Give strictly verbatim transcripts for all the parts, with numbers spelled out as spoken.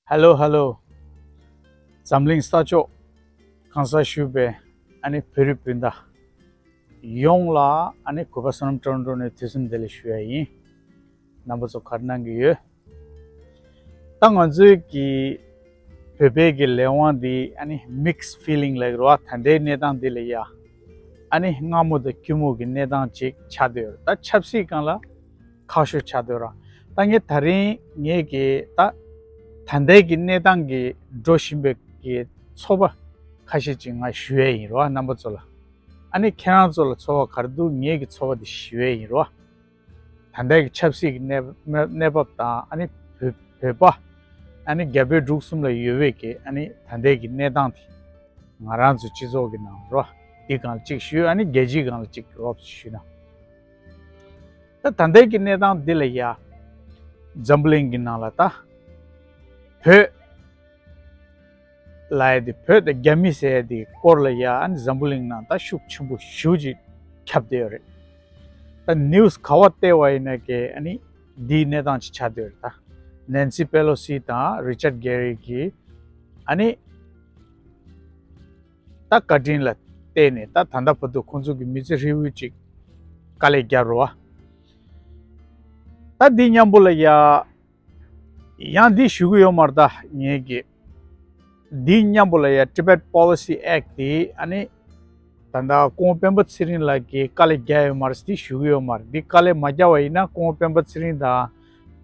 ཧེ་ལོ་ཧེ་ལོ། འཛམ་གླིང་ས་ཕྱོགས་གང་སར་བཞུགས་པའི་ཨ་ནི་བོད་རིགས་སྤུན་ཟླ་ཡོངས་ལ་ཨ་ནི་གུས་པ་བསོད་ནམས་ཊོ་རོན་ཊོ་ནས་དུས་གསུམ་བདེ་ལེགས་ཞུ་ཡ་ཡིན། རྣམ་པ་ཚོ་ག་རེ་གནང་གི་ཡོད། ད་ང་ཚོའི་གི་བོད་པའི་གི་ལས་དབང་འདི་ཨ་ནི་མིགས་ཕི་ལིང་ལབ་ཀྱི་རེད་བ། ད་ལྟའི་གནས་སྟངས་འདི་ལ་ཡ་ཨ་ནི་སྔ་མོ་དང་སྐྱིད་མོ་གི་གནས་སྟངས་ཅིག་ཆགས་བསྡད་ཡོད་རེད། ད་ཆབ་སྲིད་སྒང་ལ་ཁག་ཤོས་ཆགས་བསྡད་ཡོད་རེད། ད་ངས་ད་རིང་ངས་གི་ད་ད་ལྟའི་གི་གནས་སྟངས་གི་འགྲོ་བཞིན་པའི་གི་ཚོར་བ་ཁ་ཤས་ཅིག་ང་ཞུ་ཡས་ཡིན་རེད་བ། རྣམ་པ་ཚོ་ལ། ཨ་ནི་ཁྱེད་རང་ཚོ་ལ་ཚོར་བ་ག་རེ་འདུག་ངས་གི་ཚོར་བ་འདི་ཞུ་ཡས་ཡིན་རེད་བ། ད་ལྟའི་གི་ཆབ་སྲིད་ཀྱི་གནས་གནས་བབ་དང་ཨ་ནི་བོད་བོད་པ་ཨ་ནི་རྒྱ་བོད་འབྲུག་གསུམ་ལ་ཡོད་པའི་གི་ཨ་ནི་ད་ལྟའི་གི་གནས་སྟངས་དེ་ང་རང་ཚོའི་སྤྱི་ཚོགས་ཀྱི་ནང་རོ་འདི་སྒང་ལ་གཅིག་ཞུས། ཨ་ནི་རྒྱལ་སྤྱིའི་སྒང་ལ་གཅིག་རོབ་ཞུས་ན། ད་ད་ལྟའི་གི་གནས་སྟངས་འདི་ལ་ཡ་འཛམ་བུ་གླིང་གི་ནང་ལ་ད་བོད་ལབ་ཡ་དེ་བོད་དང་རྒྱ་མི་ཟེར་ཡ་དེ་སྐོར་ལ་ཡ་ཨ་ནི་འཛམ་བུ་གླིང་ནང་ད་ཤུགས་ཆེན་པོ་ཞེ་ཅིག་ཁྱབ་བསྡད་ཡོད་རེད། ད་ནིའུ་སི་ག་བ་བལྟས་པ་ཡིན་ན་ཀྱེ་ཨ་ནི་འདིའི་གནས་སྟངས་ཅིག་ཆགས་བསྡད་ཡོད་རེད། ད་ནན་སི་པེ་ལོ་སི་དང་རི་ཅར་གྷེ་རི་གི་ཨ་ནི་ད་བཀའ་དྲིན་ལ་བརྟེན་ནས་ད་ད་ལྟ་བར་དུ་ཁོང་ཚོ་གི་མི་ཚེ་ཧྲིལ་བོ་ཅིག་དཀའ་ལས་བརྒྱབ་རེད་བ། ད་འདི་མཉམ་པོ་ལ་ཡ་ཡང་འདི་ཞུ་གི་ཡོད་མ་རེད། ད་ངས་གི་འདི་མཉམ་པོ་ལ་ཡ་Tibet Policy Act དེ་ཨ་ནི་ད་ལྟ་སྐུ་ངོ་སྤེན་པ་ཚེ་རིང་ལགས་ཀྱིས་དཀའ་ལས་བརྒྱབ་ཡོད་མ་རེད། འདི་ཞུ་གི་ཡོད་མ་རེད། འདི་དཀའ་ལས་མ་བརྒྱབ་པ་ཡིན་ན་སྐུ་ངོ་སྤེན་པ་ཚེ་རིང་དང་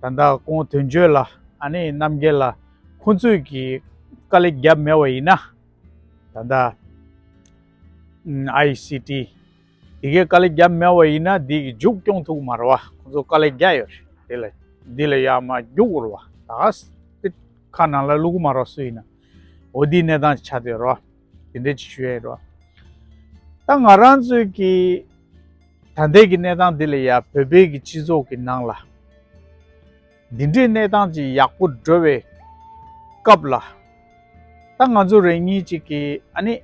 ད་ལྟ་སྐུ་ངོ་དོན་གཅོད་ལགས་ཨ་ནི་རྣམ་རྒྱལ་ལགས་ཁོང་ཚོས་ཀྱིས་དཀའ་ལས་བརྒྱབ་མེད་པ་ཡིན་ན། ད་ལྟ་ཨམ་ཨའི་སི་ཊི་དེ་གའི་དཀའ་ལས་བརྒྱབ་མེད་པ་ཡིན་ན་འདི་གི་མཇུག་སྐྱོང་ཐུབ་ཀྱི་མ་རེད་བ། ཁོང་ཚོ་དཀའ་ལས་བརྒྱབ་ཡོད་རེད། དེ་ལ་འདི་ལ་ཡར་མར་རྒྱུག་དགོས་རེད་བ། ད་ག་སེ་ཁ་ནང་ལ་བླུག་གི་མ་རེད་བ། སུ་ཡིན་ན་འོ་འདིའི་གནས་སྟངས་ཆགས་བསྡད་ཡོད་རེད་བ། དེ་འདྲས་ཅིག་ཞུ་ཡས་རེད་བ། ད་ང་རང་ཚོའི་གི་ད་ལྟའི་གི་གནས་སྟངས་འདི་ལ་ཡ་བོད་པའི་གི་སྤྱི་ཚོགས་ཀྱི་ནང་ལ་འདི་འདྲའི་གནས་སྟངས་ཅིག་ཡག་པོ་འགྲོ་བའི་སྐབས་ལ། ད་ང་ཚོ་རེ་གཉིས་ཅིག་གིས་ཨ་ནི་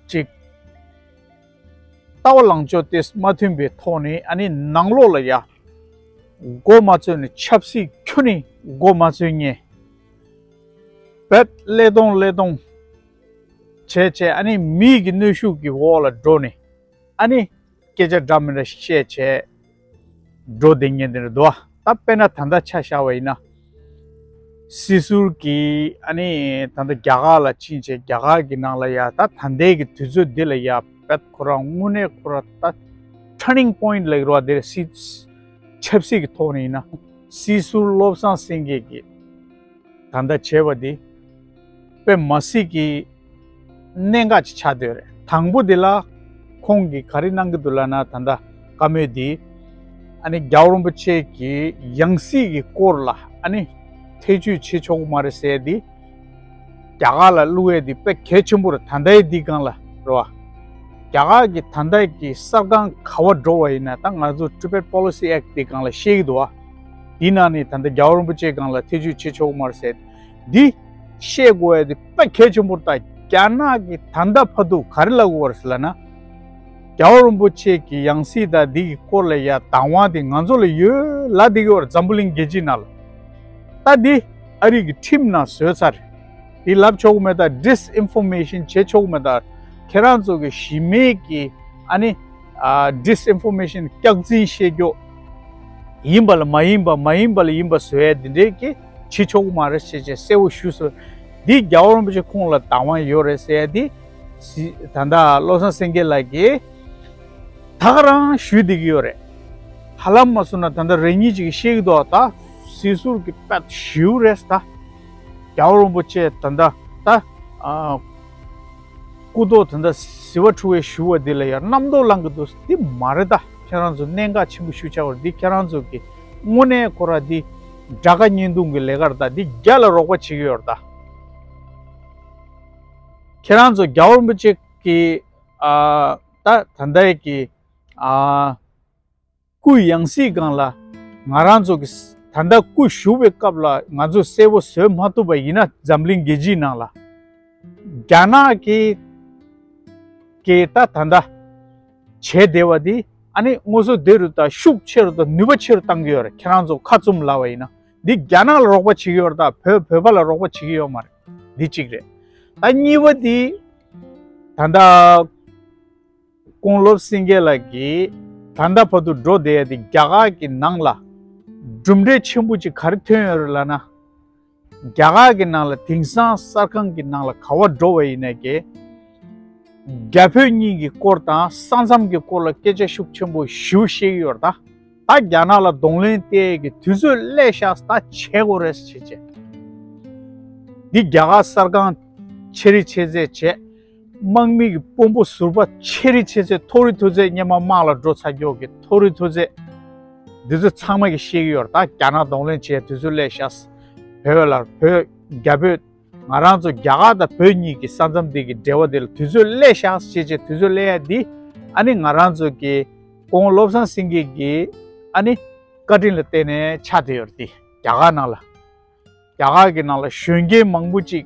ཅིག་ལྟ་བ་ལངས་ཕྱོགས་དེ་མ་མཐུན་པའི་ཐོག་ནས་ཨ་ནི་ནང་ལོགས་ལ་ཡ་མགོ་མ་ཚོས་ནས་ཆབ་སྲིད་ཁྱོན་ནས་མགོ་མ་ཚོས་ཉེ་བེད་ཀླད་སྟོང་ཀླད་སྟོང་བྱས་བྱས་ཨ་ནི་མིའི་གི་གནོན་ཤུགས་ཀྱི་འོག་ལ་འགྲོ་ནས་ཨ་ནི་སྐད་ཆ་འདྲ་མི་འདྲ་བཤད་བྱས་འགྲོ་བསྡད་མཁན་དེ་འདྲ་འདུག་ད་དཔེར་ན་ད་ལྟ་ཆ་བཞག་པ་ཡིན་ན། སྲིད་ཟུར་གྱིས་ཨ་ནི་ད་ལྟ་རྒྱ་གར་ལ་ཕྱིན་བྱས་རྒྱ་གར་གྱི་ནང་ལ་ཡ་ད་ད་ལྟའི་གི་དུས་ཚོད་འདི་ལ་ཡ་བེད་ཁོ་རང་དངོས་གནས་ཁོ་རང་ད་turning point ལབ་ཀྱི་རེད་བ། དེ་སྲིད་ཆབ་སྲིད་ཀྱི་ཐོག་ནས་ཡིན་ན་སྲིད་ཟུར་བློ་བཟང་སེང་གེ་གིས་ད་ལྟ་བྱས་པ་འདི་དཔེ་མ་སྲིད་ཀྱི་གནད་འགག་ཅིག་ཆགས་བསྡད་ཡོད་རེད། དང་པོ་དེ་ལ་ཁོང་གིས་ག་རེ་གནང་གི་འདུག་ལབ་ན། ད་ལྟ་བཀའ་མོལ་འདི་ཨ་ནི་རྒྱལ་བ་རིན་པོ་ཆེ་གི་ཡང་སྲིད་ཀྱི་སྐོར་ལ་ཨ་ནི་ཐེ་བྱུས་བྱེད་ཆོག་གི་མ་རེད་ཟེར་འདི་རྒྱ་གར་ལ་བླུག་ཡས་འདི་དཔེ་གལ་ཆེན་པོ་རེད། ད་ལྟའི་འདི་སྒང་ལ་རེད་བ། རྒྱ་གར་གྱི་ད་ལྟའི་གི་གསར་ཁང་ག་བ་འགྲོ་བ་ཡིན་ན་ད་ང་ཚོ་Tibet Policy Act འདི་སྒང་ལ་བཤད་ཀྱི་འདུག་བ། འདི་ནང་ནས་ད་ལྟ་རྒྱལ་བ་རིན་པོ་ཆེ་སྒང་ལ་ཐེ་བྱུས་བྱེད་ཆོག་གི་མ་རེད་ཟེར། འདི་བཤད་དགོས་ཡ་དེ་དཔེ་གལ་ཆེན་པོ་རེད། ད་རྒྱ་ནག་གིས་ད་ལྟ་བར་དུ་ག་རེ་ལབ་དགོས་པ་རེད་ཟེར་ལབ་ན། རྒྱལ་བ་རིན་པོ་ཆེ་གི་ཡང་སྲིད་དང་འདི་གི་སྐོར་ལ་ཡ་བདག་དབང་དེ་ང་ཚོ་ལ་ཡོད་ལབ་བསྡད་ཀྱི་ཡོད་རེད། འཛམ་བུ་གླིང་རྒྱལ་སྤྱིའི་ནང་ལ། ད་འདི་ཨ་རི་གི་ཁྲིམས་ནང་བཟོས་ཚར་རེད། འདི་ལབ་ཆོག་གི་མེད། ད་disinformation བྱེད་ཆོག་གི་མེད། ད་ཁྱེད་རང་ཚོ་གི་གཞི་མེད་ཀྱི་ཨ་ནི་ཨ་disinformation སྐྱག་རྫུན་བཤད་རྒྱུ། ཡིན་པ་ལ་མ་ཡིན་པ། མ་ཡིན་པ་ལ་ཡིན་པ་བཟོ་ཡ་འདི་འདྲའི་གི་བྱེད་ཆོག་གི་མ་རེད་ཞེས་བྱས་གསལ་བོ་ཞུས་སོང་། འདི་རྒྱལ་བ་རིན་པོ་ཆེ་ཁོང་ལ་བདག་དབང་ཡོད་རེད་ཟེར་ཡ་འདི་སི་ད་ལྟ་བློ་བཟང་སེང་གེ་ལགས་ཀྱིས་ད་ག་རང་ཞུས་བསྡད་ཀྱི་ཡོད་རེད། ཧ་ལམ་མ་སོང་ན་ད་ལྟ་རེ་གཉིས་ཅིག་གིས་བཤད་ཀྱི་འདུག་ད་སྲིད་ཟུར་གྱི་དཔེ་ཞེ་པོ་རེད་ད། རྒྱལ་བ་རིན་པོ་ཆེ་ད་ལྟ་ད་ཨ། སྐུ་ཐོག་དེ་འདྲ་ཟིལ་བ་འཁྲུ་བའི་ཞུ་བ་འདི་ལ་ཡང་རྣམ་རྟོག་ལངས་ཀྱི་འདུག་འདི་མ་རེད་ད། ཁྱེད་རང་ཚོ་གནད་འགག་ཆེན་པོ་ཞེ་པོ་ཆགས་པ་རེད། འདི་ཁྱེད་རང་ཚོ་གི་དངོས་གནས་ཁོ་ར་འདི་དགྲ་དགའ་གཉེན་སྡུག་གི་ལས་ཀ་རེད་ད། འདི་རྒྱ་ལ་རོགས་པ་བྱེད་ཀྱི་ཡོད་རེད་ད། ཁྱེད་རང་ཚོ་རྒྱལ་བ་རིན་པོ་ཆེ་གི་ཨ་ད་ད་ལྟའི་གི་ཨ། སྐུའི་ཡང་སྲིད་སྒང་ལ་ང་རང་ཚོ་གི་ད་ལྟ་སྐུ་བཞུགས་པའི་སྐབས་ལ་ང་ཚོས་གསལ་པོ་བཟོས་མ་ཐུབ་པ་ཡིན་ན། འཛམ་གླིང་རྒྱལ་སྤྱིའི་ནང་ལ་རྒྱ་ནག་གི་གི་ད་ད་ལྟ་བྱས་བསྡད་པ་འདི་ཨ་ནི་དངོས་སུ་དེ་རུ་ད་ཤུགས་ཆེ་རུ་དང་ནུས་པ་ཆེ་རུ་བཏང་གི་ཡོད་རེད། ཁྱེད་རང་ཚོ་ཁ་བཙུམ་ལབ་པ་ཡིན་ན། འདི་རྒྱ་ནག་ལ་རོགས་པ་བྱེད་ཀྱི་ཡོད་རེད། ད་བོད་བོད་པ་ལ་རོགས་པ་བྱེད་ཀྱི་ཡོད་མ་རེད། འདི་གཅིག་རེད། ད་གཉིས་པ་འདི་ད་ལྟ་ཀོང་བློ་བཟང་སེང་གེ་ལགས་ཀྱིས་ད་ལྟ་བར་དུ་འགྲོ་བསྡད་ཡ་དེ་རྒྱ་གར་གྱི་ནང་ལ་གྲུབ་འབྲས་ཆེན་པོ་ཅིག་ག་རེ་ཐོན་ཡོད་རེད་ལབ་ན། རྒྱ་གར་གྱི་ནང་ལ་དེང་སང་གསར་ཁང་གི་ནང་ལ་ག་བ་འགྲོ་བ་ཡིན་ནའི་གི་རྒྱ་བོད་གཉིས་ཀྱི་སྐོར་དང་ས་མཚམས་ཀྱི་སྐོར་ལ་སྐད་ཆ་ཤུགས་ཆེན་པོ་ཞེ་པོ་བཤད་ཀྱི་ཡོད་རེད། ད་ད་རྒྱ་ནག་ལ་གདོང་ལེན་བལྟས་ཀྱི་དུས་ཚོད་སླེབས་ཤག་ད་བྱེད་དགོས་རེད་ཟེར་བྱས། འདི་རྒྱ་གར་གསར་ཁང་ཆེ་རི་ཆེ་ཚད་བྱས། དམག་མི་གི་དཔོན་པོ་ཟུར་པ་ཆེ་རི་ཆེ་ཚད་མཐོ་རི་མཐོ་ཚད་སྔོན་མ་དམག་ལ་འགྲོ་ཚར་ཀྱོག་གི་མཐོ་རི་མཐོ་ཚད། འདི་ཚོ་ཚང་མ་གི་ཤེས་ཀྱི་ཡོད་རེད། ད་རྒྱ་ནག་གདོང་ལེན་བྱས་དུས་ཚོད་སླེབས་ཤག་བོད་ལ་བོད་རྒྱ་བོད་ང་རང་ཚོ་རྒྱ་གར་དང་བོད་གཉིས་ཀྱི་ས་མཚམས་འདི་གི་འབྲེལ་བ་འདི་ལ་དུས་ཚོད་སླེབས་ཤག་ཞེས་བྱས་དུས་ཚོད་སླེབས་ཡ་འདི་ཨ་ནི་ང་རང་ཚོ་གི་ཀོང་བློ་བཟང་སེང་གེ་གི་ཨ་ནི་བཀའ་དྲིན་ལ་བརྟེན་ནས་ཆགས་བསྡད་ཡོད་རེད། འདི་རྒྱ་གར་ནང་ལ་རྒྱ་གར་གྱི་ནང་ལ་གཞོན་སྐྱེས་མང་པོ་ཅིག་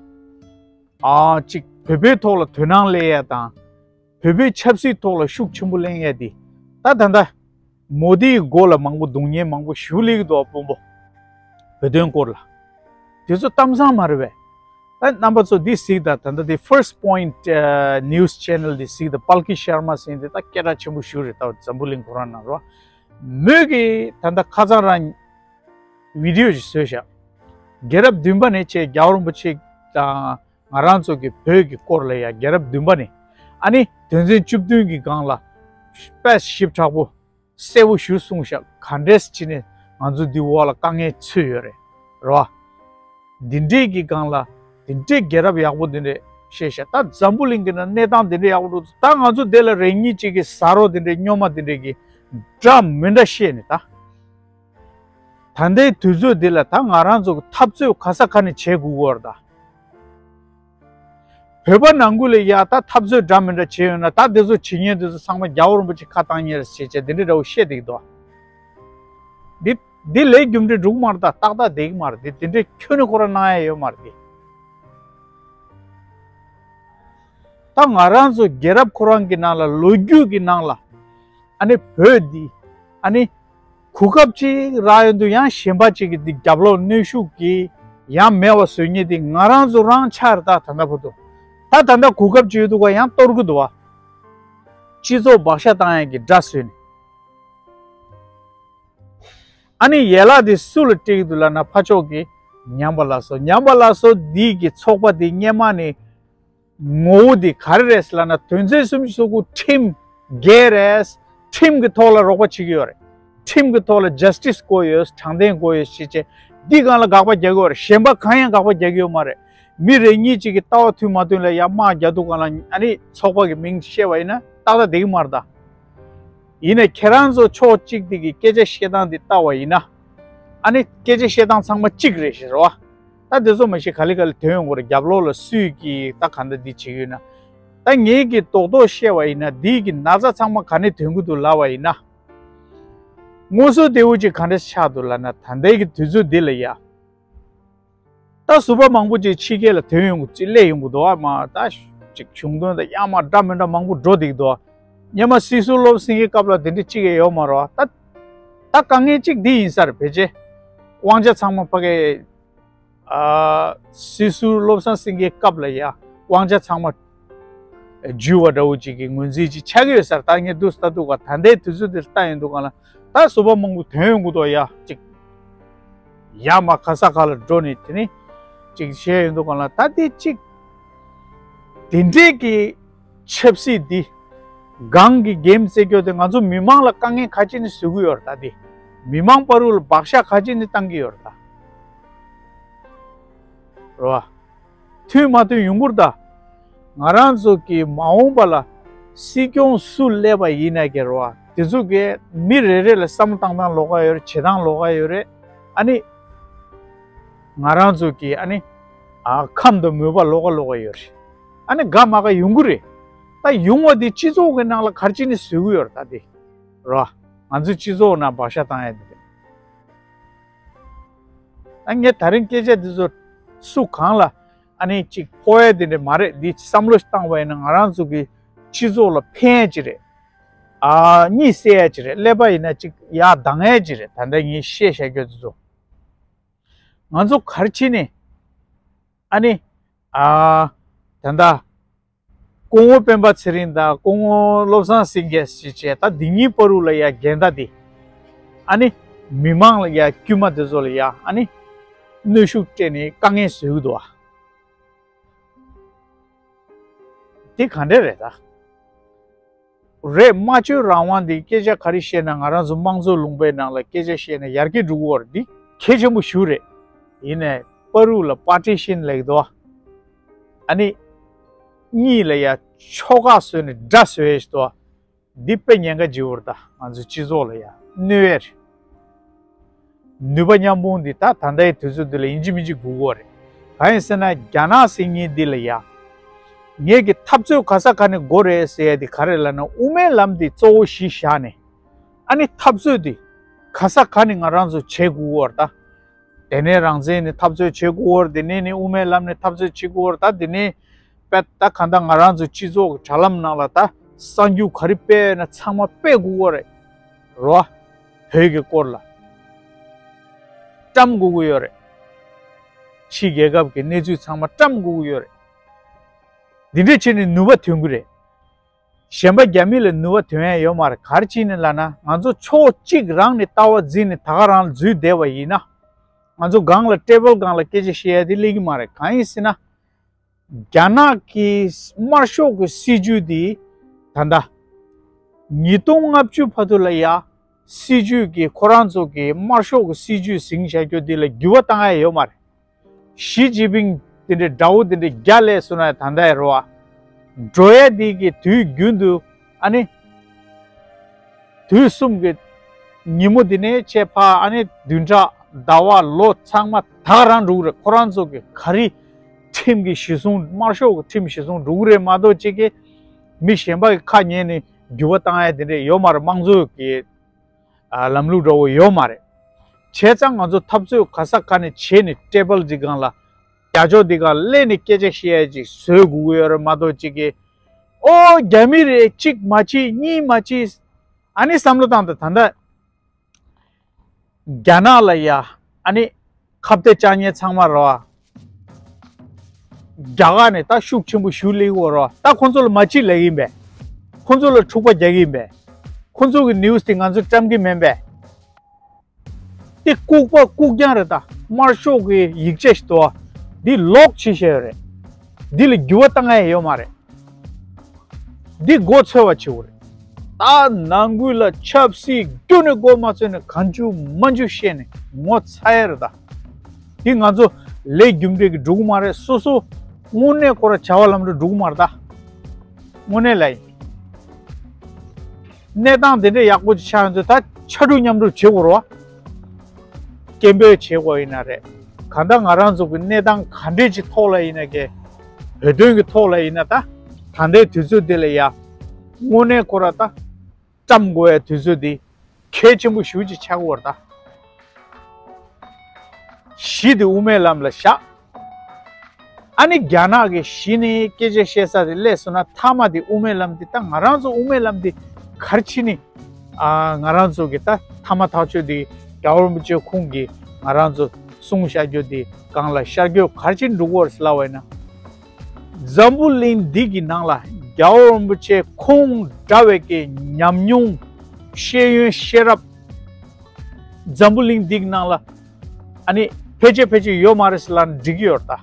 ཨ་ཅིག་བོད་པའི་ཐོག་ལ་དོ་སྣང་སླེབས་ཡ་དང་། བོད་པའི་ཆབ་སྲིད་ཐོག་ལ་ཤུགས་ཆེན་པོ་ལེན་ཡ་དེ། ད་ད་ལྟ་མོ་དིའི་མགོ་ལ་མང་པོ་རྡུང་མཁན་མང་པོ་ཞེ་པོ་སླེབས་ཀྱི་འདུག་བ། དཔོན་པོ་བོད་དོན་སྐོར་ལ། དེ་ཚོ་གཏམ་བཟང་མ་རེད་པས། ད་རྣམ་པ་ཚོ་འདི་གཟིགས་དང་། ད་ལྟ་དེ་First Point news channel འདི་གཟིགས་དང་། པལ་ཀི་ཤར་མ་ཟེར་མཁན་དེ་ད་སྐད་གྲགས་ཆེན་པོ་ཞེ་པོ་རེད། ད་འཛམ་བུ་གླིང་ཁོ་རང་ནང་རོ། མོས་ཀྱིས་ད་ལྟ་ཁ་སང་རང་བི་ཌི་ཡོ་ཞིག་བཟོས་ཤག་རྒྱལ་རབས་བདུན་པ་ནས་བྱས་རྒྱལ་བ་རིན་པོ་ཆེ་དང་། ང་རང་ཚོ་གི་བོད་ཀྱི་སྐོར་ལ་ཡ་རྒྱལ་རབས་བདུན་པ་ནས་ཨ་ནི་དོན་ཚན་བཅུ་བདུན་གྱི་སྒང་ལ་དཔེ་ཞིབ་ཕྲ་པོ་གསལ་པོ་ཞིག་གསུངས་ཤག་ག་འདྲས་བྱས་ནས་ང་ཚོ་འདི་འོག་ལ་དཀའ་ངལ་ཚུད་ཡོད་རེད། རེད་བ། འདི་འདྲས་ཀྱི་སྒང་ལ་འདི་འདྲས་རྒྱལ་རབས་ཡག་པོ་འདི་འདྲས་བཤད་ཤག་ད་འཛམ་བུ་གླིང་གི་ནང་གནས་སྟངས་འདི་འདྲས་ཡག་པོ་འདུག་ད་ང་ཚོ་འདི་ལ་རེ་གཉིས་གཅིག་གི་ཟ་རོགས་འདི་འདྲས་སྨྱོན་མ་འདི་འདྲས་ཀྱི་འདྲ་མི་འདྲ་བཤད་ནས་ད། ད་ལྟའི་དུས་ཚོད་འདི་ལ་ད་ང་རང་ཚོ་གི་འཐབ་རྩོད་ག་ས་ག་ནས་བྱེད་དགོས་ཀྱི་ཡོད་རེད་ད། བོད་པ་ནང་ཁུལ་ལ་ཡ་ད་འཐབ་རྩོད་འདྲ་མི་འདྲ་བྱེད་ཡོད་ན། ད་དེ་ཚོ་བྱེད་མཁན་དེ་ཚོ་ཚང་མ་རྒྱལ་བ་རིན་པོ་ཆེ་ཁ་བཏང་མཁན་རེད་ཟེར་བྱས་འདི་འདྲའི་འདྲ་བོ་བཤད་བསྡད་ཀྱི་འདུག་འདི་འདི་ལས་རྒྱུ་འབྲས་འགྲིག་མ་རེད་ད། ཏག་ཏག་བསྡད་ཀྱི་མ་རེད། འདི་འདི་འདྲའི་ཁྱོན་ནས་ཁོ་རང་གནང་ཡ་ཡོད་མ་རེད་འདི། ད་ང་རང་ཚོ་རྒྱལ་རབས་ཁོ་རང་གི་ནང་ལ་ལོ་རྒྱུས་ཀྱི་ནང་ལ་ཨ་ནི་བོད་འདི་ཨ་ནི་གོ་སྐབས་ཅིག་རག་ཡོང་དུས་ཡང་གཞན་པ་ཅིག་གིས་འདི་རྒྱབ་ལོག་གནོན་ཤུགས་ཀྱིས་ཡང་མེད་པ་བཟོ་མཁན་དེ་ང་རང་ཚོ་རང་ཆགས་རེད་ད། ད་ལྟ་བར་དུ་ད་ད་ལྟ་གོ་སྐབས་ཅིག་ཡོད་དུས་ཀ་ཡང་གཏོར་གི་འདུག་བ། སྤྱི་ཚོགས་བག་ཆགས་བཏང་ཡག་གི་དགྲ་བཟོས་ནས། ཨ་ནི་ཡན་ལག་དེ་སུ་ལ་སྤྲད་ཀྱི་འདུག་ལབ་ན་ཕར་ཕྱོགས་ཀྱི་ཉམས་པ་སླར་གསོ། ཉམས་པ་སླར་གསོ་འདི་གི་ཚོགས་པ་དེ་སྔོན་མ་ནས་ངོ་བོ་འདི་ག་རེ་རེད་ལབ་ན། དོན་ཚན་སུམ་ཅུ་སོ་དགུ་ཁྲིམས་འགལ་རེད། ཁྲིམས་ཀྱི་ཐོག་ལ་རོགས་པ་བྱེད་ཀྱི་ཡོད་རེད། ཁྲིམས་ཀྱི་ཐོག་ལ་ཇ་སི་ཊི་སི་དགོས་ཡོད། དྲང་བདེན་དགོས་ཡོད་ཞེས་བྱས། འདི་སྒང་ལ་དགག་པ་རྒྱག་གི་ཡོད་རེད། གཞན་པ་གང་ཡང་དགག་པ་རྒྱག་གི་ཡོད་མ་རེད། མི་རེ་གཉིས་ཅིག་གིས་ལྟ་བ་མཐུན་མ་མཐུན་ལ་ཡང་དམག་རྒྱག་དུས་སྒང་ལ་ཨ་ནི་ཚོགས་པ་གི་མིང་བཤད་པ་ཡིན་ན་ཏག་ཏག་བསྡད་ཀྱི་མ་རེད་ད། ཡིན་ནའི་ཁྱེད་རང་ཚོ་ཕྱོགས་གཅིག་དེ་གི་སྐད་ཆ་བཤད་སྟངས་འདི་ལྟ་བ་ཡིན་ན། ཨ་ནི་སྐད་ཆ་བཤད་སྟངས་ཚང་མ་གཅིག་རེད་ཟེར་བ། ད་དེ་ཚོ་མ་གཞི་ག་ལེ་ག་ལེ་ཐོན་ཡོང་གི་རེད། རྒྱབ་ལོགས་ལ་སུས་ཀྱིས་ད་ག་འདྲ་འདི་བྱེད་ཀྱི་ཡོད་ན། ད་ངེད་ཀྱིས་རྡོག་རྡོག་བཤད་པ་ཡིན་ན་འདི་གི་ན་ཚ་ཚང་མ་ག་ནས་ཐོན་གྱི་འདུག་ལབ་པ་ཡིན་ན། དངོས་སུ་དེ་འུ་ཅིག་ག་འདྲ་ཆགས་འདུག་ལབ་ན། ད་ལྟའི་གི་དུས་ཚོད་འདི་ལ་ཡ། ད་ཟུར་པ་མང་པོ་ཅིག་ཕྱི་རྒྱལ་ལ་ཐོན་ཡོང་གི་ཅིག་སླེབས་ཡོང་གི་འདུག་ཨ་མ། ད་ཅིག་གཞུང་དོན་དང་ཡར་མར་འདྲ་མི་འདྲ་མང་པོ་འགྲོ་བསྡད་ཀྱི་འདུག་ཨ། སྔོན་མ་སྲིད་ཟུར་བློ་བཟང་སེང་གེའི་སྐབས་ལ་དེ་འདྲ་གཅིག་ཡང་ཡོད་མ་རེད་བ། ད་ད་དཀའ་ངལ་གཅིག་འདི་ཡིན་ས་རེད། ཕལ་ཆེར་དབང་ཆ་ཚང་མ་ཕ་གི་ཨ་སྲིད་ཟུར་བློ་བཟང་སེང་གེའི་སྐབས་ལ་ཡ་དབང་ཆ་ཚང་མ་འཇུས་པ་འདྲ་བོ་ཅིག་གི་ངོས་འཛིན་ཅིག་ཆགས་ཀྱི་ཡོད་ས་རེད། ད་ངས་འདུག་ལྟ་འདུག་ག་ད་ལྟའི་དུས་ཚོད་འདིར་ལྟ་ཡོང་དུས་སྒང་ལ་ད་ཟུར་པ་མང་པོ་ཐོན་ཡོང་གི་འདུག་ཡ། ཅིག་ཡར་མར་ག་ས་ག་ལ་འགྲོ་ནས་དེ་ནས་ཅིག་བཤད་ཡོང་དུས་སྒང་ལ། ད་དེ་ཅིག་དེ་འདྲས་ཀྱི་ཆབ་སྲིད་འདི་སྒང་གི་གེམ་རྩེ་རྒྱུ་དེ་ང་ཚོ་མི་མང་ལ་དཀའ་ངལ་ག་ཅི་ནས་བཟོ་གི་ཡོད་རེད། ད་དེ་མི་མང་བར་དུ་ལ་བག་ཆགས་ག་ཅི་ནས་བཏང་གི་ཡོད་རེད། ད་རེད་བ། མཐུན་མ་མཐུན་ཡོང་གི་རེད་ད། ང་རང་ཚོ་གི་མ་འོངས་པ་ལ་སྲིད་སྐྱོང་སུ་སླེབས་པ་ཡིན་ན་གི་རེད་བ། དེ་ཚོ་གི་མི་རེ་རེ་ལ་བསམ་བློ་བཏང་སྟངས་ལོགས་ཀ་ཡོད་རེད། བྱེད་སྟངས་ལོགས་ཀ་ཡོད་རེད། ཨ་ནི་ང་རང་ཚོ་གི་ཨ་ནི་ཨ་ཁམས་དང་མོས་པ་ལོགས་ཀ་ལོགས་ཀ་ཡོད་རེད། ཨ་ནི་དགའ་མ་དགའ་ཡོང་གི་རེད། ད་ཡོང་བ་དེ་སྤྱི་ཚོགས་ཀྱི་ནང་ལ་ག་རེ་བྱས་ནས་བཟོ་གི་ཡོད་རེད། ད་དེ་རེད་བ། ང་ཚོའི་སྤྱི་ཚོགས་ནང་བག་ཆགས་བཏང་ཡ་དེ་རེད། ཨ་ངས་ད་རིང་སྐད་ཆ་འདི་ཚོ་སུ་གང་ལ་ཨ་ནི་ཅིག་ཕོག་ཡ་དེ་འདྲ་མ་རེད། འདི་བསམ་བློ་བཏང་བ་ཡིན་ན་ང་རང་ཚོ་གི་སྤྱི་ཚོགས་ལ་ཕན་ཡ་ཅིག་རེད། ཨ་གཉིད་སད་ཡ་ཅིག་རེད། ཀླད་པ་ཡིན་ན་ཅིག་ཡར་ལྡང་ཡ་ཅིག་རེད། ད་ལྟ་ངས་བཤད་བཞག་རྒྱུ་དེ་ཚོ། ང་ཚོ་ག་རེ་བྱས་ནས་ཨ་ནི་ཨ་ད་ལྟ་སྐུ་ངོ་སྤེན་པ་ཚེ་རིང་དང་སྐུ་ངོ་བློ་བཟང་སེང་གེ་ཞེས་བྱས་ད་འདི་གཉིས་བར་དུ་ལ་ཡ་འགལ་ཟླ་འདི་ཨ་ནི་མི་མང་ལ་ཡ་དཀྱུས་མ་འདི་ཚོ་ལ་ཡ་ཨ་ནི་གནོན་ཤུགས་སྤྲད་ནས་དཀའ་ངལ་བཟོ་གི་འདུག་བ། འདི་ག་འདྲ་རེད་ད། རེད། སྨྲ་བརྗོད་རང་དབང་འདི་སྐད་ཆ་ག་རེ་བཤད་ན་ང་རང་ཚོ་དམངས་གཙོ་ལུང་པའི་ནང་ལ་སྐད་ཆ་བཤད་ན་ཡར་རྒྱས་འགྲོ་གི་ཡོད་རེད། འདི་གལ་ཆེན་པོ་ཞིག་རེད། ཡིན་ནའི་བར་དུ་ལ་པར་ཊི་ཤན་ལབ་ཀྱི་འདུག་བ། ཨ་ནི་གཉིས་ལ་ཡ་ཕྱོགས་ཁག་བཟོས་ནས་དགྲ་བཟོས་ཡས་ཞིག་འདུག་བ། འདི་དཔེ་ཉེན་ཁ་ཆེ་བོ་རེད་ད། ང་ཚོའི་སྤྱི་ཚོགས་ལ་ཡ་གནོད་ཡས་རེད། ནུས་པ་མཉམ་སྤུངས་འདི་ད་ད་ལྟའི་དུས་ཚོད་འདི་ལ་ཡིན་གཅིག་མིན་གཅིག་དགོས་ཀྱི་ཡོད་རེད། གང་ཡིན་ཟེར་ན་རྒྱ་ནག་ཟེར་མཁན་འདི་ལ་ཡ། ངེད་ཀྱི་འཐབ་རྩོད་ག་ས་ག་ནས་དགོས་རེད་ཟེར་ཡ་འདི་ག་རེ་ལབ་ན་དབུ་མའི་ལམ་འདི་གཙོ་བོ་གཞི་བཞག་ནས། ཨ་ནི་འཐབ་རྩོད་འདི་ག་ས་ག་ནས་ང་རང་ཚོ་བྱེད་དགོས་ཀྱི་ཡོད་རེད་ད། དེ་ནས་རང་བཙན་ནས་འཐབ་རྩོད་བྱེད་དགོས་ཀྱི་ཡོད་རེད། དེ་ནས་ནི་དབུ་མའི་ལམ་ནས་འཐབ་རྩོད་བྱེད་དགོས་ཀྱི་ཡོད་རེད་ད། དེ་ནས་དཔེ་ད་གང་ལྟར་ང་རང་ཚོ་སྤྱི་ཚོགས་ཀྱི་དྲ་ལམ་ནང་ལ་ད་གསར་འགྱུར་ག་རེ་སྤེལ་ཡོད་ན་ཚང་མ་སྤེལ་དགོས་ཀྱི་ཡོད་རེད། རོ། བོད་ཀྱི་སྐོར་ལ་བཀྲམ་དགོས་ཀྱི་ཡོད་རེད། ཕྱི་རྒྱལ་ཁབ་ཀྱི་གནས་ཚུལ་ཚང་མ་བཀྲམ་དགོས་ཀྱི་ཡོད་རེད། འདི་འདྲས་བྱས་ནས་ནུས་པ་ཐོན་གྱི་རེད། གཞན་པ་རྒྱ་མི་ལ་ནུས་པ་ཐོན་ཡ་ཡོད་མ་རེད། ག་རེ་བྱས་ནས་ལབ་ན་ང་ཚོ་ཕྱོགས་གཅིག་རང་ནས་ལྟ་བ་འཛིན་ནས་ད་ག་རང་ལ་འཛུལ་བསྡད་པ་ཡིན་ན། ང་ཚོ་སྒང་ལ་ཊེ་བལ་སྒང་ལ་སྐད་ཆ་བཤད་ཡ་དེ་སླེབས་ཀྱི་མ་རེད། གང་ཡིན་ཟེར་ན། རྒྱ་ནག་གི་དམར་ཤོག་གི་སྲིད་ཇུས་དེ་ད་ལྟ་ཉིས་སྟོང་ལྔ་བཅུ་བར་དུ་ལ་ཡ་སྲིད་ཇུས་ཀྱི་ཁོ་རང་ཚོ་གི་དམར་ཤོག་གི་སྲིད་ཇུས་ཟིན་བྱ་རྒྱུ་དེ་ལ་འགྱུར་བ་བཏང་ཡ་ཡོད་མ་རེད། ཞི་ཅིན་ཕིང་དེ་འདྲའི་དགྲ་བོ་དེ་འདྲའི་རྒྱ་ལས་སོང་ན་ད་ལྟ་ཡ་རེད་བ། འགྲོ་ཡ་དེ་གི་དུས་རྒྱུན་དུ་ཨ་ནི། དུས་གསུམ་གྱི་ཉིན་མོ་འདི་ནས་བྱས་ཕར་ཨ་ནི་བདུན་ཕྲག་ཟླ་བ་ལོ་ཚང་མ་ད་ག་རང་འགྲོ་གི་རེད། ཁོ་རང་ཚོ་གི་ག་རེ་ཁྲིམས་ཀྱི་གཞི་བཟུང་དམར་ཤོག་གི་ཁྲིམས་གཞི་བཟུང་འགྲོ་གི་རེད་མ་གཏོགས་གཅིག་གི་མི་གཞན་པ་གི་ཁ་ཉན་ནས་འགྱུར་བ་བཏང་ཡ་དེ་འདྲས་ཡོད་མ་རེད། དམངས་གཙོ་གི་ཨ་ལམ་ལུགས་འདྲ་བོ་ཡོད་མ་རེད། བྱས་ཙང་ང་ཚོ་འཐབ་རྩོད་ག་ས་ག་ནས་བྱས་ནས་ཊེ་བལ་འདི་སྒང་ལ་རྒྱ་ཕྱོགས་འདི་སྒང་སླེབས་ནས་སྐད་ཆ་བཤད་ཡ་ཅིག་བཟོས་དགོས་ཀྱི་ཡོད་རེད་མ་གཏོགས་གཅིག་གི་ཨོ་རྒྱ་མི་རེད་གཅིག་མ་བྱེད་གཉིས་མ་བྱེད། ཨ་ནི་བསམ་བློ་བཏང་དང་ད་ལྟ་རྒྱ་ནག་ལ་ཡ་ཨ་ནི་ཁ་གཏད་བཅག་མཁན་ཚང་མ་རེད་བ། རྒྱ་གར་ནས་ད་ཤུགས་ཆེན་པོ་ཞུ་སླེབས་ཀྱི་ཡོད་རེད་བ། ད་ཁོང་ཚོ་ལ་མ་བྱེད་ལབ་ཀྱི་ཡིན་པས། ཁོང་ཚོ་ལ་འཁྲུག་པ་རྒྱག་གི་ཡིན་པས། ཁོང་ཚོ་གི་ནིའུ་སི་དེ་ང་ཚོ་བཀྲམ་གི་མིན་པས། དེ་ལྐུགས་པ་ལྐུགས་རྐྱང་རེད་ད། དམར་ཤོག་གི་ཡིག་ཆ་ཞིག་འདུག་བ། འདི་ལོག་བྱེད་བཞག་ཡོད་རེད། འདི་ལ་འགྱུར་བ་བཏང་ཡ་ཡོད་མ་རེད། འདི་མགོ་ཚོས་པ་བྱེད་དགོས་རེད། ད་ནང་ཁུལ་ལ་ཆབ་སྲིད་རྒྱུན་ནས་མགོ་མ་ཚོས་ནས་གང་བྱུང་མང་བྱུང་བཤད་ནས་ངོ་ཚ་ཡ་རེད་ད། འདི་ང་ཚོ་ལས་རྒྱུ་འབྲས་ཀྱི་འགྲོ་གི་མ་རེད། སོ་སོ་དངོས་གནས་ཁོ་ར་བྱ་བ་ལམ་འགྲོ་འགྲོ་གི་མ་རེད་ད། དངོས་གནས་ལ་ཡིན། གནས་སྟངས་དེ་འདྲའི་ཡག་པོ་ཅིག་ཆགས་ཡོང་དུས་ད་ཕྱར་གྲུ་མཉམ་གྲུ་བྱེད་དགོས་རེད་བ། སྐད་འབོད་བྱེད་དགོས་ཡིན་ན་རེད། གང་ལྟར་ང་རང་ཚོ་གི་གནས་སྟངས་ག་འདྲས་ཅིག་ཐོག་ལ་ཡིན་ན་ཀྱེ། བོད་དོན་གྱི་ཐོག་ལ་ཡིན་ན་ད། ད་ལྟའི་དུས་ཚོད་འདི་ལ་ཡ། དངོས་གནས་ཁོ་ར་ད། བཀྲམ་དགོས་ཡ་དུས་ཚོད་འདི། གལ་ཆེན་པོ་ཞེ་པོ་ཅིག་ཆགས་ཀྱི་ཡོད་རེད་ད། གཞི་དེ་དབུ་མའི་ལམ་ལ་བཞག་ཨ་ནི་རྒྱ་ནག་གི་གཞི་ནས་སྐད་ཆ་བཤད་ས་དེ་སླེབས་སོང་ན་མཐའ་མ་དེ་དབུ་མའི་ལམ་དེ་ད་ང་རང་ཚོ་དབུ་མའི་ལམ་དེ་ག་རེ་བྱས་ནས་ཨ་ང་རང་ཚོ་གི་ད་མཐའ་མ་ཐག་ཆོད་དེ་རྒྱལ་བ་རིན་པོ་ཆེ་ཁོང་གིས་ང་རང་ཚོ་གསུངས་བཞག་རྒྱུ་དེ་སྒང་ལ་ཤར་བསྐྱོད་ག་རེ་བྱས་ནས་འགྲོ་གི་ཡོད་རེད་ཟེར་ལབ་པ་ཡིན་ན། འཛམ་བུ་གླིང་འདི་གི་ནང་ལ་རྒྱལ་བ་རིན་པོ་ཆེ་ཁོང་འདྲ་བའི་གི་ཉམས་མྱོང་ཤེས་ཡོན་ཤེས་རབ། འཛམ་བུ་གླིང་འདི་གི་ནང་ལ་ཨ་ནི་ཕལ་ཆེར་ཕལ་ཆེར་ཡོད་མ་རེད་ཟེར་ལབ་ན་འགྲིག་གི་ཡོད་རེད་ད།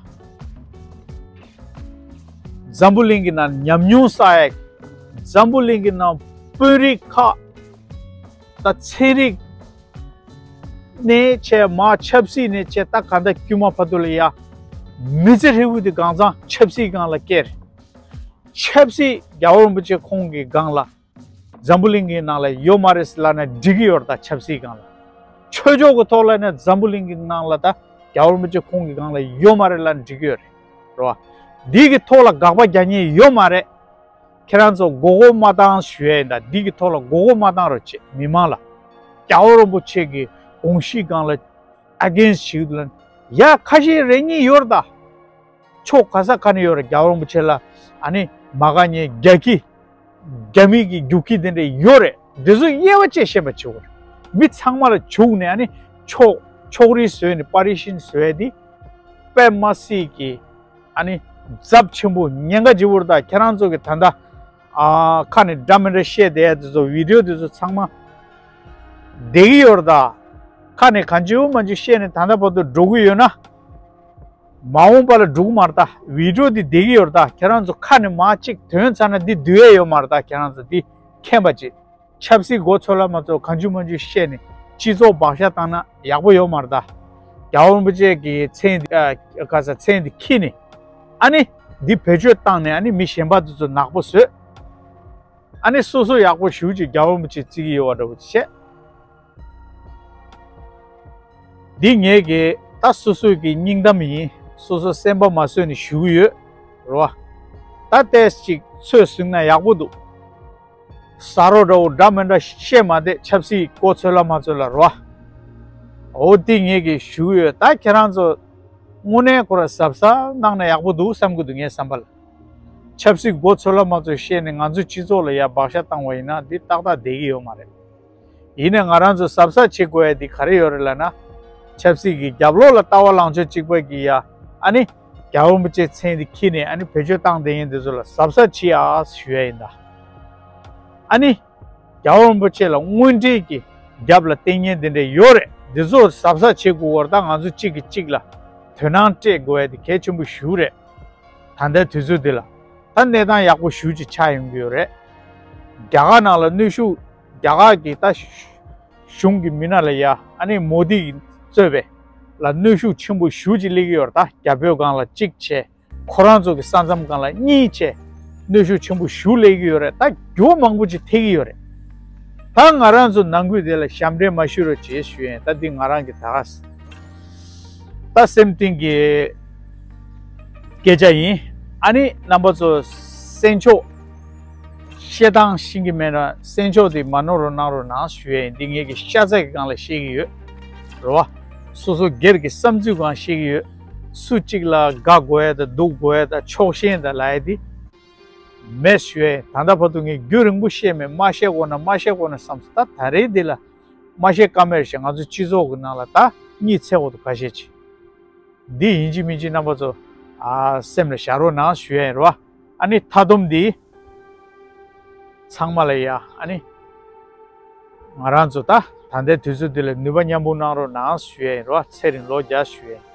འཛམ་བུ་གླིང་གི་ནང་ཉམས་མྱོང་བསགས་ཡ། འཛམ་བུ་གླིང་གི་ནང་དཔོན་རིགས་ཁག་ད་ཚན་རིག་ནས་བྱས་མར་ཆབ་སྲིད་ནས་བྱས་ད་གང་ལྟར་དཀྱུས་མ་བར་དུ་ལ་ཡ། མི་ཚེ་ཧྲིལ་པོ་དེ་གང་ཚང་ཆབ་སྲིད་སྒང་ལ་བསྐྱལ། ཆབ་སྲིད་རྒྱལ་བ་རིན་པོ་ཆེ་ཁོང་གི་སྒང་ལ། འཛམ་བུ་གླིང་གི་ནང་ལ་ཡོད་མ་རེད་ཟེར་ལབ་ན་འགྲིག་གི་ཡོད་རེད་ད། ཆབ་སྲིད་སྒང་ལ། ཆོས་ཕྱོགས་ཀྱི་ཐོག་ལ་ནི་འཛམ་བུ་གླིང་གི་ནང་ལ་ད་རྒྱལ་བ་རིན་པོ་ཆེ་ཁོང་གི་སྒང་ལ་ཡོད་མ་རེད་ལབ་ན་འགྲིག་གི་ཡོད་རེད། རེད་བ། འདི་གི་ཐོག་ལ་དགག་པ་རྒྱག་མཁན་ཡོད་མ་རེད། ཁྱེད་རང་ཚོ་མགོ་སྐོར་མ་བཏང་ཞུ་ཡ་ཡིན་ད། འདི་གི་ཐོག་ལ་མགོ་སྐོར་མ་བཏང་རོགས་བྱེད་མི་མང་ལ། རྒྱལ་བ་རིན་པོ་ཆེ་གི་དགོངས་གཞི་སྒང་ལ་ཨ་གེན་སི་བྱེད་ཀྱི་འདུག་ལབ་ན་ཡ་ཁ་ཤས་རེ་གཉིས་ཡོད་རེད་ད། ཕྱོགས་ག་ས་ག་ནས་ཡོད་རེད། རྒྱལ་བ་རིན་པོ་ཆེ་ལ་ཨ་ནི་མ་དགའ་མཁན་རྒྱ་ཁྱི། རྒྱ་མི་གི་རྒྱུག་ཁྱི་དེ་འདྲ་ཡོད་རེད། དེ་ཚོ་དབྱེ་བ་བཅས་ཤེས་པ་བྱེད་དགོས་རེད། མི་ཚང་མ་ལ་བྱུག་ནས་ཨ་ནི་ཕྱོགས་ ཕྱོགས་རིས་བཟོས་ནས་པར་རི་ཤན་བཟོས་ཏེ་དཔེ་མ་སྲིད་ཀྱི་ཨ་ནི་ཚབས་ཆེན་པོ་ཉེན་ཁ་ཆེ་བོ་རེད། ད་ཁྱེད་རང་ཚོ་གི་ད་ལྟ་ཨ་ཁ་ནས་འདྲ་མི་འདྲ་བཤད་བསྡད་ཡ་དེ་ཚོ་བི་ཌི་ཡོ་དེ་ཚོ་ཚང་མ་བསྡད་ཀྱི་ཡོད་རེད། ད་ཁ་ནས་གང་བྱུང་མང་བྱུང་བཤད་ནས་ད་ལྟ་བར་དུ་འགྲོ་གི་ཡོད་ན། མ་འོངས་པ་ལ་འགྲོ་གི་མ་རེད། ད་བི་ཌི་ཡོ་འདི་བསྡད་ཀྱི་ཡོད་རེད། ད་ཁྱེད་རང་ཚོ་ཁ་ནས་མར་གཅིག་ཐོན་ཚར་ན་འདི་བསྡུ་ཡས་ཡོད་མ་རེད། ད་ཁྱེད་རང་ཚོ་འདི་མཁྱེན་པ་བྱེད། ཆབ་སྲིད་མགོ་ཚོས་ལ་མ་ཚོས་གང་བྱུང་མང་བྱུང་བཤད་ནས་སྤྱི་ཚོགས་བག་ཆགས་བཏང་ན་ཡག་པོ་ཡོད་མ་རེད། ད་རྒྱལ་བ་རིན་པོ་ཆེ་གི་མཚན་འདི་ཨ་ག་ས་མཚན་འདི་འཁྱེར་ནས་ཨ་ནི་འདི་བེད་སྤྱོད་བཏང་ནས་ཨ་ནི་མི་གཞན་པ་འདི་ཚོ་ནག་པོ་བཟོས། ཨ་ནི་སོ་སོ་ཡག་པོ་ཞེ་པོ་ཅིག་རྒྱལ་བ་རིན་པོ་ཆེ་བརྩི་གི་ཡོད་པ་འདྲ་བོ་ཅིག་བཤད། འདི་ངས་ཀྱི་ད་སོ་སོའི་གི་སྙིང་གཏམ་ཡིན། སོ་སོ་སེམས་པ་མ་བཟོད་ནས་ཞུ་གི་ཡོད་རེད་བ། ད་ཏོག་ཙམ་ཅིག་ཚོད་བཟུང་ན་ཡག་པོ་འདུག། ཟ་རོགས་འདྲ་བོ་འདྲ་མི་འདྲ་བཤད་མ་བསྡད། ཆབ་སྲིད་མགོ་ཚོས་ལ་མ་ཚོས་ལ་རེད་བ། འོ་འདི་ངས་ཀྱི་ཞུ་གི་ཡོད། ད་ཁྱེད་རང་ཚོ་དངོས་གནས་ཁོ་ར་གཟབ་གཟབ་གནང་ན་ཡག་པོ་འདུག་བསམ་གི་འདུག་ངའི་བསམ་པ་ལ། ཆབ་སྲིད་མགོ་ཚོས་ལ་མ་ཚོས་བཤད་ནས་ང་ཚོའི་སྤྱི་ཚོགས་ལ་ཡ་བག་ཆགས་བཏང་བ་ཡིན་ན་འདི་ཏག་ཏག་བསྡད་ཀྱི་ཡོད་མ་རེད། ཡིན་ནའི་ང་རང་ཚོ་གཟབ་གཟབ་བྱེད་དགོས་ཡ་འདི་ག་རེ་ཡོད་རེད་ལབ་ན། ཆབ་སྲིད་ཀྱི་རྒྱབ་ལོགས་ལ་ལྟ་བ་ལངས་ཕྱོགས་གཅིག་པ་གི་ཡ་ཨ་ནི་རྒྱལ་བ་རིན་པོ་ཆེ་མཚན་འདི་འཁྱེར་ནས་ཨ་ནི་བེད་སྤྱོད་བཏང་བསྡད་མཁན་འདི་ཚོ་ལ་གཟབ་གཟབ་བྱེད་ཨ་ཞུ་ཡ་ཡིན་ད། ཨ་ནི་རྒྱལ་བ་རིན་པོ་ཆེ་ལ་དངོས་འབྲེལ་གྱི་རྒྱབ་ལ་བསྟེན་མཁན་འདི་འདྲ་ཡོད་རེད། འདི་ཚོ་གཟབ་གཟབ་བྱེད་དགོས་པ་རེད། ད་ང་ཚོ་གཅིག་གིས་གཅིག་ལ་དོ་སྣང་སྤྲད་དགོས་ཡ་དེ་གལ་ཆེན་པོ་ཞེ་པོ་རེད། ད་ལྟའི་དུས་ཚོད་འདི་ལ་ད་གནས་སྟངས་ཡག་པོ་ཞེ་པོ་ཅིག་ཆགས་ཡོང་གི་ཡོད་རེད། རྒྱ་གར་ནང་ལ་གནོན་ཤུགས། རྒྱ་གར་གྱི་ད་གཞུང་གི་མི་སྣ་ལ་ཡ་ཨ་ནི་མོ་དི་གིས་གཙོས་པའི་ལ་གནོན་ཤུགས་ཆེན་པོ་ཞེ་པོ་ཅིག་སླེབས་ཀྱི་ཡོད་རེད། ད་རྒྱ་བོད་སྒང་ལ་གཅིག་བྱས། ཁོ་རང་ཚོ་གི་ས་མཚམས་སྒང་ལ་གཉིས་བྱས། གནོན་ཤུགས་ཆེན་པོ་ཞེ་པོ་སླེབས་ཀྱི་ཡོད་རེད། ད་འགྱུར་བ་མང་པོ་ཅིག་ཐེབས་ཀྱི་ཡོད་རེད། ད་ང་རང་ཚོ་ནང་ཁུལ་དེ་ལ་ཞབས་འདྲེན་མ་ཞུ་རོགས་བྱེད་ཞུ་ཡིན། ད་འདི་ང་རང་གི་ད་ག་ད་སེམས་གཏིང་གི་སྐད་ཆ་ཡིན། ཨ་ནི་རྣམ་པ་ཚོ་སེམས་ཕྱོགས་བཤད་སྟངས་ཤེས་ཀྱི་མེད་ན་སེམས་ཕྱོགས་དེ་མ་ནོར་རོགས་གནང་རོགས་གནང་ཞུ་ཡ་ཡིན། འདི་ངེད་ཀྱི་ཤ་ཚ་གི་སྒང་ལ་བཤད་ཀྱི་ཡོད་རེད་བ། སོ་སོ་སྒེར་གྱི་བསམ་ཚུལ་སྒང་བཤད་ཀྱི་ཡོད། སུ་གཅིག་ལ་དགའ་དགོས་ཡ་དང་སྡུག་དགོས་ཡ་དང་ཕྱོགས་ཞེན་དང་ལབ་ཡ་དེ་མེད་ཞུ་ཡ་ཡིན། ད་ལྟ་བར་དུ་ངས་རྒྱུན་རིང་པོ་བཤད་མེད། མ་བཤད་དགོས་ན་མ་བཤད་དགོས་ན་བསམ་སོང་། ད་ད་རེས་འདི་ལ་མ་བཤད་ཀ་མེད་རེད་ཤག། ང་ཚོ་སྤྱི་ཚོགས་ཀྱི་ནང་ལ་ད་གཉིད་སད་དགོས་འདུག་ཁ་ཤས་ཅིག། འདི་ཡིན་གཅིག་མིན་གཅིག་རྣམ་པ་ཚོ་ཨ་སེམས་ལ་བཞག་རོགས་གནང་ཞུ་ཡ་ཡིན་རེད་བ། ཨ་ནི་མཐའ་སྡོམ་འདི་ཚང་མ་ལ་ཡ་ཨ་ནི་ང་རང་ཚོ་ད་ད་ལྟའི་དུས་ཚོད་འདི་ལ་ནུས་པ་མཉམ་སྤུངས་གནང་རོགས་གནང་ཞུ་ཡ་ཡིན་རེད་བ། ཚེ་རིང་ལོ་བརྒྱ་ཞུ་ཡ་ཡིན།